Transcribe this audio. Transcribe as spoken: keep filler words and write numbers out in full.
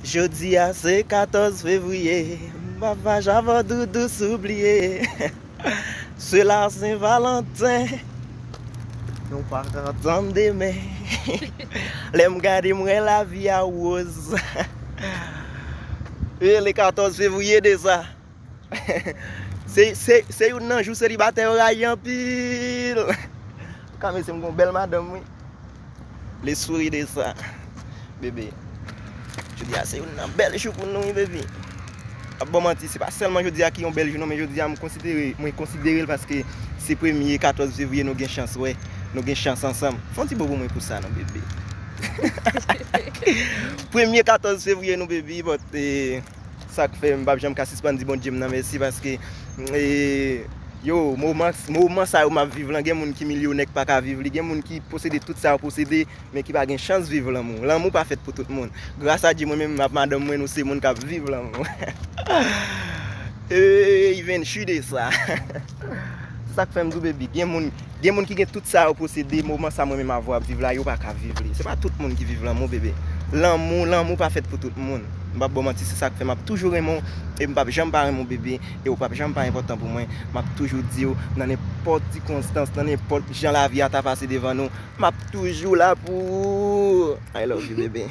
Jodi a se katòz fevriye, m pa fache avè w doudous, ou bliye. Se la Sen Valanten, nou pa ka tann demen. Lè m gade, m wè lavi a woz. E le katòz fevriye de sa. Se, se, se youn nan jou selibatè yo rayi anpil. Antouka, mesye, m gon bèl madanm, wi. Le sourire de sa. Bebe. Jodi a se youn nan bèl jou pou nou, wi, bebe. Ap bon manti, se pa sèlman jodi a ki yon bèl jou, non, men jodi a m konsidere, mwen konsidere l paske se premye katòz fevriye nou gen chans wè. Nou gen chans ansanm. Fè yon ti bo pou mwen pou sa, non, bebe. Premye katòz fevriye nou, bebe, but, eh, sa k fè m p ap janm ka sispann di Bondye m nan mèsi paske, eh, yo, moman, moman sa yo m ap viv lan, gen moun ki milyonè k pa ka viv li, gen moun ki posede tout sa yo posede, men ki pa gen chans viv lanmou. Lanmou pa fèt pou tout moun. Gras a Dye, mwen menm ak madanm mwen, nou se moun k ap viv lanmou. E, even chou de sa. Se sa k fè m di w, baby, gen moun, gen moun ki gen tout sa yo posede, moman sa mwen menm avè w ap viv la, yo pa ka viv li. Se pa tout moun ki viv lanmou, bebe. Lanmou, lanmou pa fèt pou tout moun. M p ap ba w manti, se sa k fè m ap toujou renmen w, e m p ap janm pa renmen w, bebe, e w p ap janm pa enpòtan pou mwen. M ap toujou di w, nan nenpòt sikonstans, nan nenpòt jan lavi a ta pase devan nou, m ap toujou la pou ou. I love you, bebe.